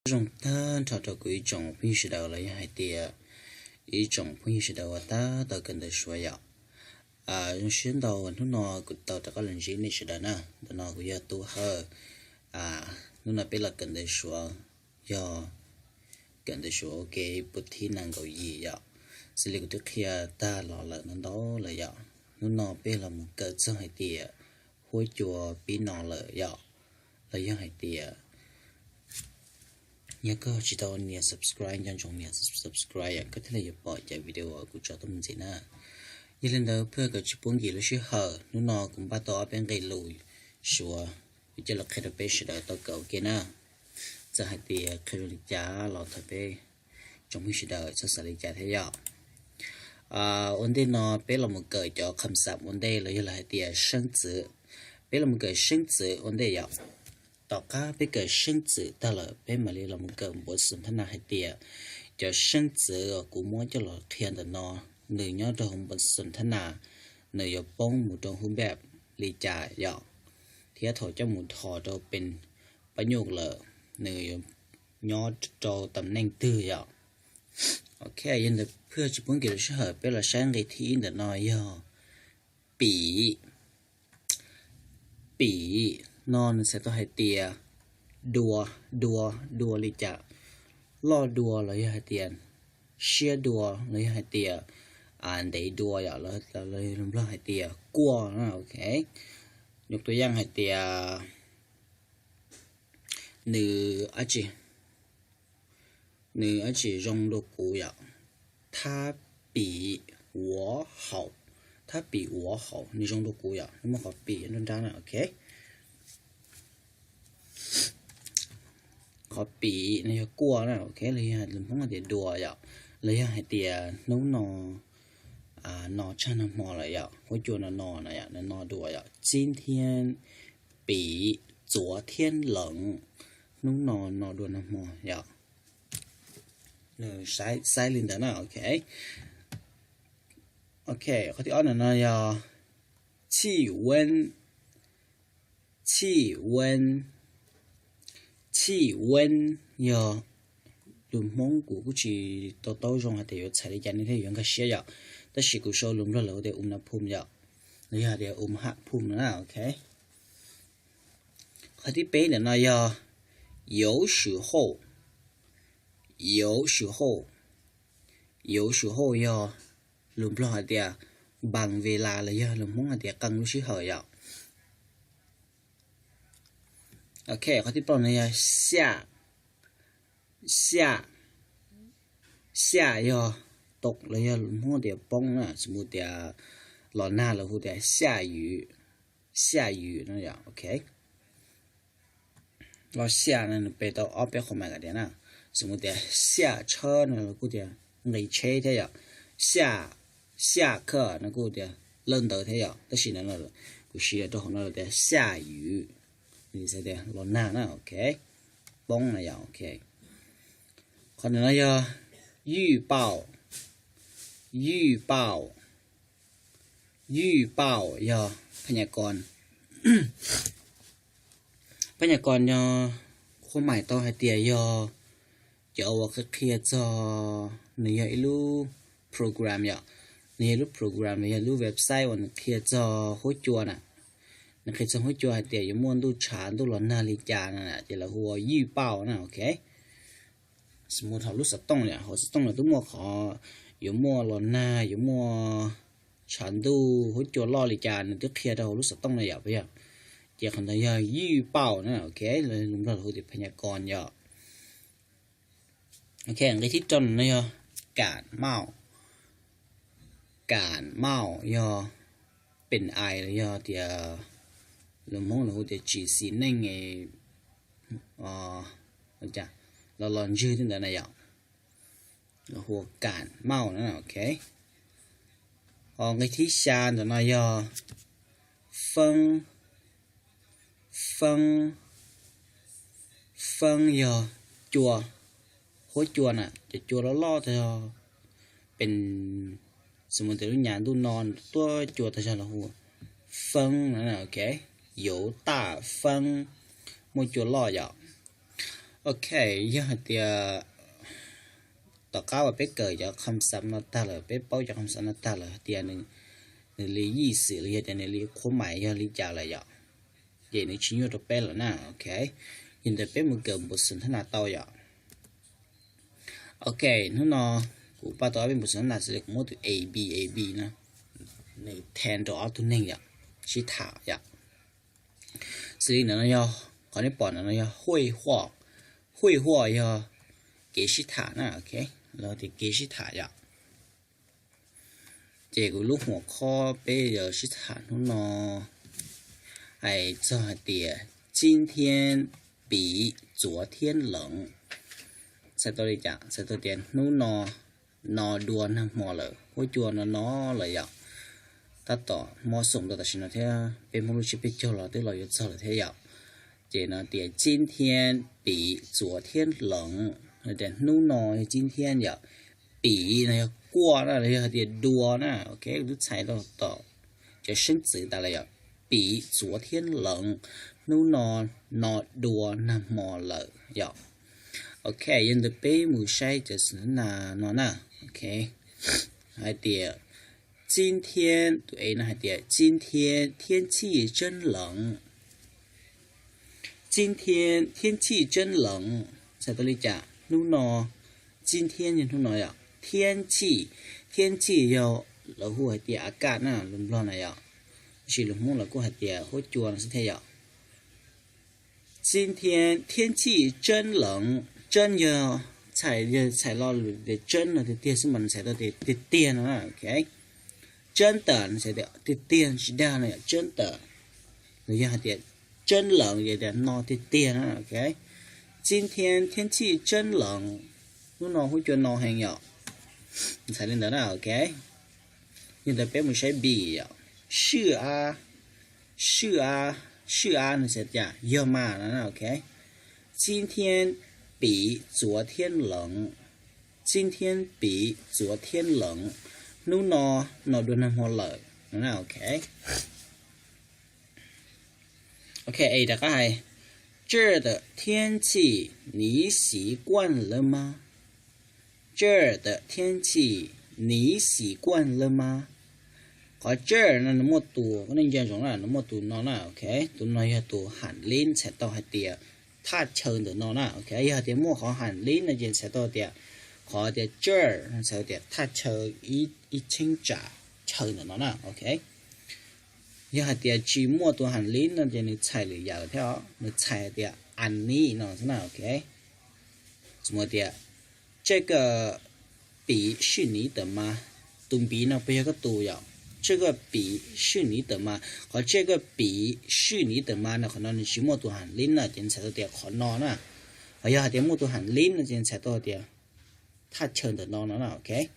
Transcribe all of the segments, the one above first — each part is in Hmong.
Zoo tag nrho rau kuv ib tsoom phooj ywg sawv daws los yog hais tias ib tsoom phooj ywg sawv daws uas tab tom kawm ntawv Suav yom. Zoo siab ntau hnub no kuv tau rov qab los ntsib nej sawv daws na. Ntawm no kuv yog Tub Hawj. Hnub no peb los kawm ntawv Suav, yog kawm ntawv Suav ua ke puas thib nees nkaum yim yom. Xws li kuv twb qhia tag los lawm ntau ntau lawm yom. Hnub no peb los mus kawm txog hais tias huab cua pib no lawm yom, los yog hais tias yog koj tsis tau nias subscribe, nco ntsoov nias subscribe yom, koj thiaj li yuav pom cov video kuv tso tuaj mus ntxiv na. Yog li ntawd pliag kom tsis pub nkim lub sij hawm, hnub no kuv npaj tau ob peb nqe lus Suav, kuv coj los qhia rau peb sawv daws tau kawm ua ke na. Txawm hais tias qhia zoo li cas los thov peb tsoom phooj ywg sawv daws txhob xav li cas thiab yom. Ua ntej no peb los mus kawm cov kham xam ua ntej los yog los hais tias seeb txwv. Peb los mus kawm seeb txwv ua ntej yom. Tom qab peb kawm seeb txwv tag lawm peb mam li los mus kawm npuav xom thab nas hais tias cov seeb txwv uas kuv muab coj los qhia ntawm no, nws nyob rau hauv npuav xom thab nas, nws yuav poob mus rau hub npaj li cas yom, thiab thaum coj mus dhos rau pes pab nyuj lawm, nws yuav nyob rau tam neej twg yom. Ok, yog ntawd pliag tsis pub nkim lub sij hawm, peb los saib nqe thib ib ntawm no yog pim. Pim no nws txhais tau hais tias dua, dua, dua li cas, loj dua los yog hais tias siab dua los yog hais tias ntev dua yom, los lus Nplog hais tias quaj na, ok. Yog tus yam hais tias nws dab tsi, nws dab tsi zoo dua kuv yom, thab pim uav haum, thab pim uav haum nws zoo dua kuv yom, nws muaj qhov pim nruab nrab na, ok. Qhov pim no yog quaj na, ok, los yog lus Hmoob hais tias dua yom, los yog hais tias hnub no no tshaj nag hmo lawm yom, huab cua no no no yom, no no dua yom, txib thiab pim, txuav thiab lees, hnub no no dua nag hmo yom. Nws saib li ntawd na, ok. Ok, qhov thib ob ntawm no yog txhij weeb, txhij weeb, txhij weeb yog lus Hmoob kuv kuj tsis to taub zoo hais tias yuav txhais li cas nej thiaj yuav nkag siab yom, tab sis kuv sau lus Nplog lawv hu tias um na phum yom, los yog hais tias um haj phum na, ok. Qhov thib peb ntawm no yog 有时候, 有时候, 有时候 yog lus Nplog hais tias บางเวลา los yog lus Hmoob hais tias qee lub sij hawm yom. Ok, qhov thib plaub no yog 下, 下, 下 yog tau los yog lus Hmoob tias poob na, xws mus tias los nag los hu tias 下雨, 下雨 no yom, ok. Los 下 no nws pe tau ob peb qhov mas tias na, xws mus tias 下车 no los kuj tias nqis tsheb thiab yom, 下, 下课 no kuj tias lawj ntawd thiab yom, tab sis no kuv siv rau hauv no tias 下雨, tias los nag na, ok, poob na yom, ok. Qhov no yog 预报, 预报, 预报 yog phaj nyaj kos, phaj nyaj kos no kuv qhuas mais tau hais tias yog cov uas qhia txog, nws yog ib lub program yom, nws yog ib lub program los yog lub website uas nws qhia txog huab cua na, nws qhia txog huab cua hais tias yuav muaj ntuj tshav ntuj los nag li cas na, ces lawv hu ua 预报 na, ok. Xws mus thaum lub xov tooj, hauv xov tooj los twb muaj qhov yuav muaj los nag, yuav muaj tshav ntuj, huab cua loj li cas nws twb qhia rau hauv lub xov tooj na yom, puas yog? Ces qhov ntawd yog 预报 na, ok, lus Nplog lawv hu tias phaj nyaj kos yom. Ok, nqe thib rau no yog 感冒, 感冒 yog pes ais los yog tias lus Hmoob lawv hu tias tsis xis neej, los los ntswg tej ntawd na yom, los hu ua 感冒 na, ok. Nqe thib xya ntawm no yog 风, 风, 风 yog cua, huab cua na, cov cua loj loj tag zog, pes, xws mus tias lub nyam ntuj no tuaj cua tag zog los hu 风 na, ok. 有大风, muaj cua loj yom. Ok, yog hais tias tom qab uas peb kawm cov kham xam no tag lawm, peb paub cov kham xam no tag lawm, hais tias nws li yij xwm los yog tias nws li qhuav mais yog li cas lawm yom, ces nws tsis nyuaj rau peb lawm na. Ok, yog ntawd peb mus kawm npus xas thab nas tau yom. Ok, hnub no kuv paj tau ob peb npus xas thab nas xws li kuv muab tus ab ab na, nws then rau ob tug neeg yom, sib tham yom. Xws li ntawm no yog, qhov nej pom ntawm no yog huj huaj, huj huaj yog kev sib tham na, ok, los tias kev sib tham yom. Ces kuv lub huam khob peb yuav sib tham hnub no hais txog hais tias 今天比昨天冷, txhais tau li cas? Txhais tau tias hnub no no dua nag hmo lawm, huab cua no no lawm yom. Tab tom mob xoom rau tam sim no thiab, peb Hmoob lub tsiab peb caug los twb los yuav txog lawm thiab yom. Ces no tias 今天比昨天冷, tias hnub no yog 今天 yom. 比 no yog kuaj na, los yog hais tias dua na, ok, twb txhais tau tom cov seeb txwv tas lawm yom. 比昨天冷, hnub no no dua nag hmo lawm yom. Ok, yog ntawd peb mus saib cov xas thab nas no na. Ok, hais tias 今天, tus ab no hais tias 今天天气真冷, 今天天气真冷, txhais tau li cas? Hnub no, 今天 yog hnub no yom, 天气, 天气 yog lawv hu hais tias a kaj na, lus Nplog na yom, tiam sis lus Hmoob lawv kuj hais tias huab cua no xwb thiab yom. 今天天气真冷, 真 yog txhais, yog txhais lo lus tias 真 no tiag tiag xwb mas nws txhais tau tias tiag tiag no na, ok. 真的 nws txhais tias tiag tiag tsis dag no yom, 真的. Los yog hais tias 真冷 yog tias no tiag tiag no, ok. 今天天气真冷, hnub no huab cua no heev yom. Txhais li ntawd na, ok. Yog ntawd peb mus saib 比 yom. 是啊, 是啊, 是啊 nws txhais tias yog mas no na, ok. 今天比昨天冷, 今天比昨天冷, hnub no no dua nag hmo lawm no na, ok. Ok, rov qab hais, 这儿的天气你习惯了吗? 这儿的天气你习惯了吗? Qhov 这儿 no nws muaj tus, koj nej ntsia zoo na, nws muaj tus no na, ok. Tus no yog tus 海苓 txhais tau hais tias thaj chaw ntawm no na, ok. Yog hais tias muaj qhov 海苓 no ces txhais tau tias qhov tias 这儿 txhais tias thaj chaw, ib cheeb tsam chaw ntawm no na, ok. Yog hais tias tsis muaj tus 海苓 no ces nws txhais lwm yam lawm thiab, nws txhais tias อันนี้ no xwb na, ok. Txhais tias 这个笔是你的吗? Tus 笔 no puas yog koj tus yom? 这个笔是你的吗? Qhov 这个笔是你的吗 no, qhov no nws tsis muaj tus 海苓 na ces nws txhais tau tias qhov no na. Ho yog hais tias muaj tus 海苓 no ces nws txhais tau tias thaj chaw ntawm no no na, ok.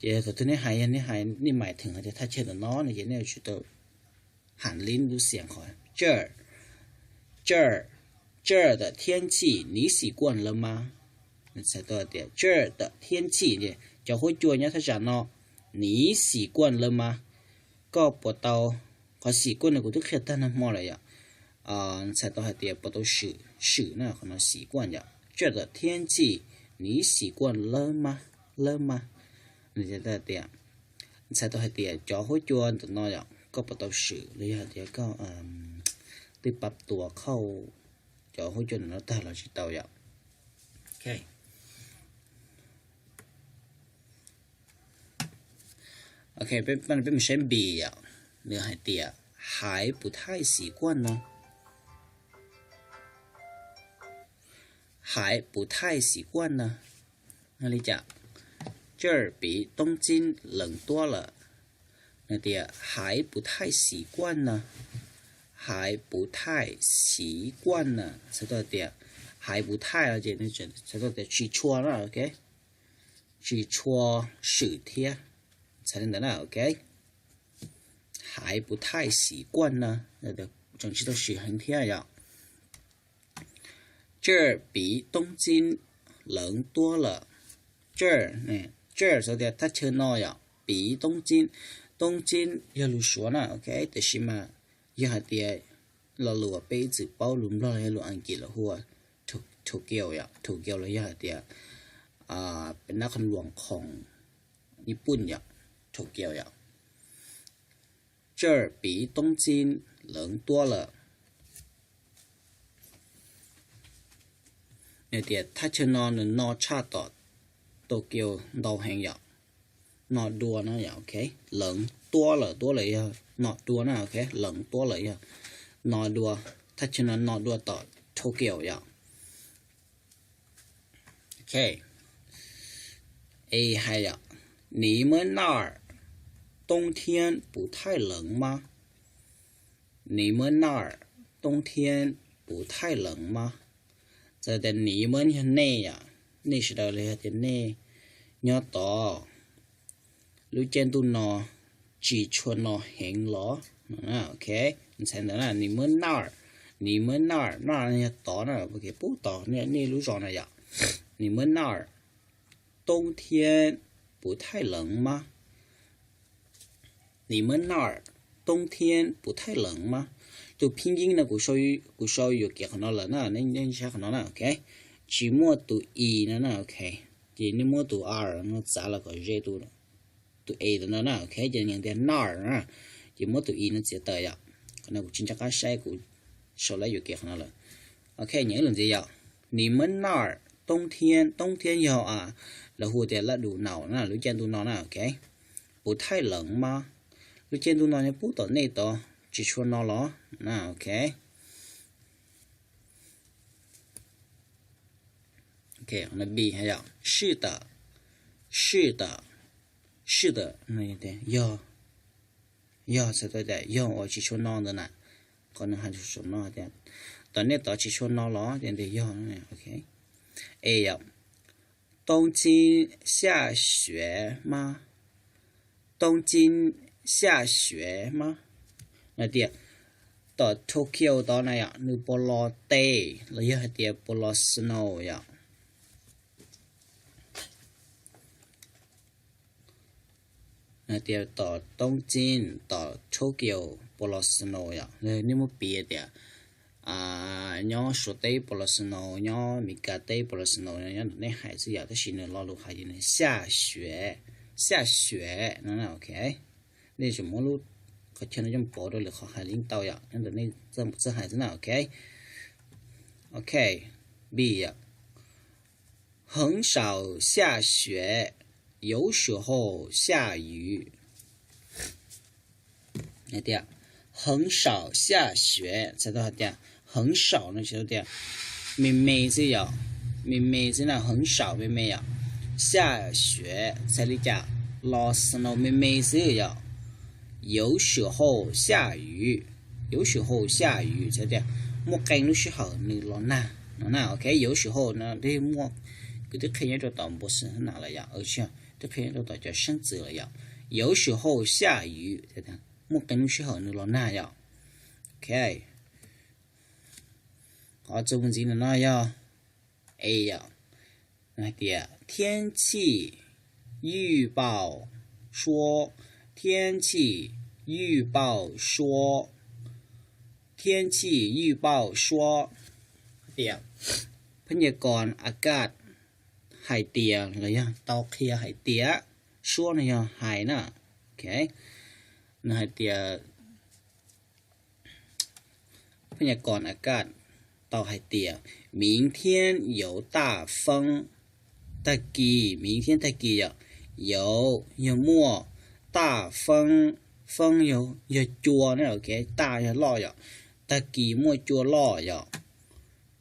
Ces thaum twg nej hais, yog nej hais nej mais theem hais tias thaj chaw ntawm no no ces nej yuav tsum tau 海苓 lub xiam qhov 这儿, 这儿, 这儿的天气你习惯了吗? Nws txhais tau tias 这儿的天气, cov huab cua nyob thaj tsam no, 你习惯了吗? Koj puas tau, qhov 习惯 no kuv twb qhia tag nag hmo lawm yom. Txhais tau hais tias puas tau swm, swm na, qhov no 习惯 yom. 这儿的天气你习惯了吗? 了吗? Nws txhais tau hais tias, txhais tau hais tias cov huab cua ntawm no yom, koj puas tau swm los yog hais tias koj twb pab tua khauj cov huab cua ntawm no tag los tsis tau yom. Ok, peb mus saib 笔 yom, nws hais tias 还不太习惯呢, 还不太习惯呢. Li cas? 这儿比东京冷多了. Nws tias 还不太习惯呢, 还不太习惯呢, txhais tau tias 还不太 no ces txhais tau tias tsis tshua na, ok. Tsis tshua swm thiab, txhais li ntawd na, ok. 还不太习惯呢, tseem tsis tau swm heev thiab yom. 这儿比东京冷多了. 这儿, 这儿 txhais tias thaj chaw no yom, 比东京, 东京 yog lus Suav na, ok, tiam sis mas yog hais tias lo lus uas peb ib txwm paub lus Nplog los yog lus Askiv lawv hu ua 土地. Tokyo yom, Tokyo los yog hais tias peb nab qhov luam khoom Nyij Pooj yom, Tokyo yom. 这儿比东京冷多了. Nws tias thaj chaw no nws no tshaj tom Tokyo ntau heev yom. No dua no yom, ok. Leev tuab lawm, tuab lawm yog no dua na, ok. Leev tuab lawm yog no dua, thaj chaw no no dua tom Tokyo yom. Ok, A hais yom, 你们那儿冬天不太冷吗? 你们那儿冬天不太冷吗? Txawm tias 你们 yog nej yom, nej sawv daws los yog tias nej nyob tod, lub caij ntuj no tsis tshua no heev los? Ok, ntxhais ntawd na, 你们那儿, 你们那儿, 那儿 yog tod na, pub tod, nej lub zos na yom. 你们那儿冬天不太冷吗? 你们那儿冬天不太冷吗? Tus phib yib no kuv sau yuam kev qhov no lawm na, nej saib qhov no na, ok. Tsis muaj tus i no na, ok. Ces nej muab tus a no txav los kom ze tus, tus e tus no na, ok. Ces nyeem tias 那儿 na, ces muab tus i no txiav tawm yom. Qhov no kuv tsis nco qab saib, kuv sau lawm yuam kev qhov no lawm. Ok, nyeem ib lus ntxiv yom. 你们那儿冬天, 冬天 yog lawv hu tias laj dum naum na, lub caij ntuj no na, ok. 不太冷吗? Lub caij ntuj no nyob pub tom nej tod tsis tshua no los? Na, ok. Ok, B yom, 是的, 是的, 是的, yog, yog, txhais tau tias yog uas tsis tshua no ntawd na. Qhov nws hais saum no tias tom nej tod tsis tshua no los? Tias yog, ok. E yom, 东京下雪吗? 东京下雪吗? Hais tias tom Tokyo tod na yom, nws puas los teb los yog hais tias puas los snow yom. Hais tias tom Toob Txiv, tom Tokyo puas los snow yom. Nej muab piv tias nyob Suav teb puas los snow, nyob Meskas teb puas los snow, nyob ntawm nej hais xwb yom. Tab sis nws lo lus hais tias nws xya xuav, xya xuav no, ok. Nej tsuas muab lub qhov chaw no coj mus pauv rau lwm qhov hais yeej tau yom, nyob ntawm nej txawj hais xwb na, ok. Ok, B yom. 很少下雪，有时候下雨。Hais tias 很少下雪 txhais tau hais tias 很少 no txhais tau tias me me xwb yom, me me xwb na, 很少 me me yom. 下雪 txhais li cas? Los snow me me xwb yom. 有时候下雨，有时候下雨 txhais tias muaj qee lub sij hawm nws los nag no na, ok. 有时候 no twb muaj, kuv twb qhia nyob rau tom npau suav na lawm yom, twb qhia nyob rau tom cov seeb txwm lawm yom. 有时候下雨, muaj qee lub sij hawm nws los nag yom, ok. Qhov txuas mus ntxiv no yog E yom, hais tias 天气预报说, 天气预报说, 天气预报说 tias phab nyas kos akaj hais tias los yog tau qhia hais tias, suab no yog hais na, ok. Nws hais tias phab nyas kos akaj tau hais tias 明天有大风, tag kis, 明天 tag kis yom, 有 yog muaj, 大风, 风 yog cua na, ok, 大 yog loj yom, tag kis muaj cua loj yom.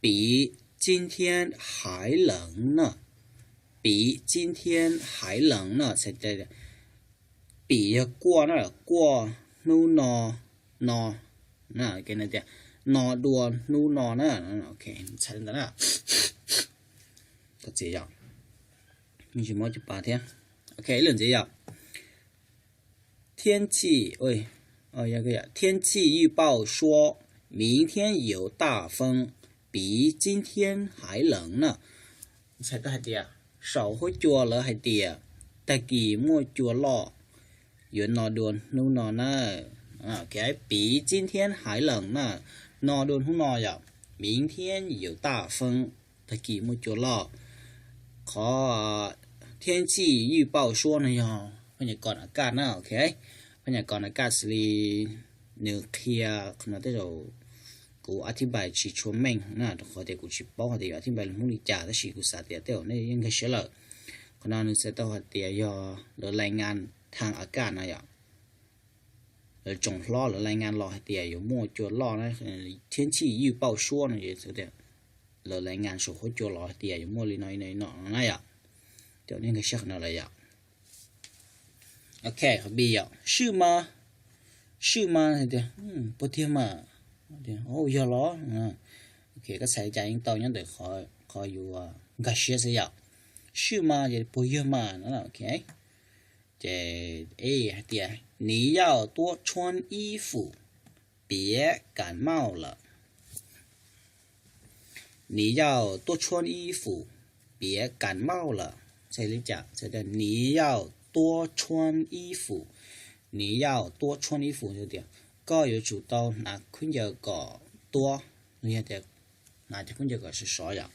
比今天还冷呢, 比今天还冷呢 txhais tias, 比 yog kuaj na, kuaj hnub no, no, tias no dua hnub no na, ok, txhais li ntawd na. Txiv yom, tsis muab cov pa thiab, ok, ib lwm ntxiv yom. 天气, 天气预报说明天有大风, 比今天还冷呢. Txhais tau hais tias saum huab cua lawv hais tias tag kis muaj cua loj, yuav no dua hnub no na. 比今天还冷呢, no dua hnub no yom. 明天有大风, tag kis muaj cua loj. Qhov 天气预报说 no yog phaj nyas kos a kaj na, ok. Phaj nyas kos a kaj xws li nws qhia qhov no tej zaum kuv a thib npais tsis tshua meej na, rau qhov tias kuv tsis paub hais tias yuav a thib npais lus Hmoob li cas, tab sis kuv xav tias tej zaum nej yeej nkag siab lawm. Qhov no nws txhais tau hais tias yog lawv lais ngas thaj a kaj no yom. Lawv tsoom hlob lawv lais ngas los hais tias yuav muaj cua loj na, 天气预报说 no, lawv lais ngas saum huab cua los hais tias yuav muaj li no li no no na yom. Ces nej nkag siab qhov no lawm yom. Ok, qhov B yom, 是吗? 是吗? Hais tias puas tiag mas? Yog los? Ok, koj txhais li cas yeej tau nyob ntawm qhov yus nkag siab xwb yom. 是吗? Ces puas yog mas no, ok. Ces hais tias 你要多穿衣服，别感冒了。 你要多穿衣服，别感冒了。 Txhais li cas? 你要多穿衣服，你要多穿衣服 tias koj yuav tsum tau hnav khaub ncaws kom tuab, yog tias hnav cov khaub ncaws kom sov sov yom.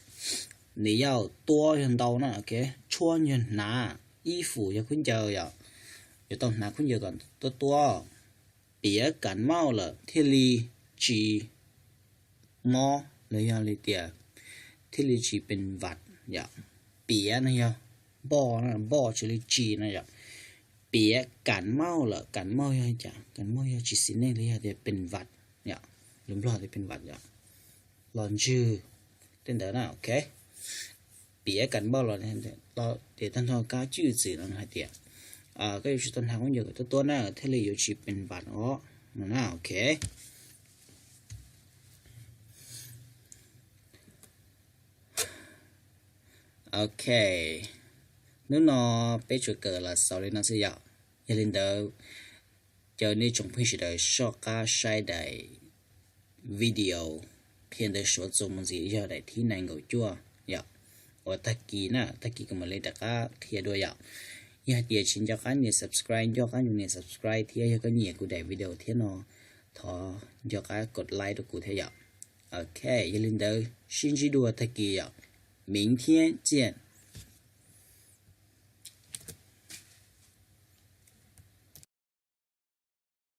你要多 yog ntau na, ok. 穿 yog hnav, 衣服 yog khaub ncaws yom. Yuav tau hnav khaub ncaws kom tuab tuab. 别感冒了 thiaj li tsis mob los yog li tias thiaj li tsis เป็นหวัด yom. 别 no yog npoj, npoj tsis li tsis no yom. 别感冒了, 感冒 yog cas? 感冒 yog tsis xis neej los yog tias เป็นหวัด yom. Lus Nplog tias เป็นหวัด yom, los ntswg tej ntawd na, ok. 别感冒了 ces tag nrho kab cwj txwm no hais tias koj yuav tsum tau hnav khaub ncaws kom tuab tuab na thiaj li yuav tsis เป็นหวัด os no na, ok. Ok, hnub no peb tsuas kawm los xaus li no xwb yom. Yog li ntawd, caw nej tsoom phooj ywg sawv daws soj qab saib daim video qhia ntawv Suav txuas mus ntxiv yog daim thib nees nkaum cuaj yom. Uas tag kis na, tag kis kuv mam li rov qab qhia dua yom. Yog hais tias tsis nco qab nias subscribe, nco qab nias subscribe thiab, yog koj nyiam kuv daim video thiab no, thov nco qab กด like rau kuv thiab yom. Ok, yog li ntawd sib ntsib dua tag kis yom. 明天见.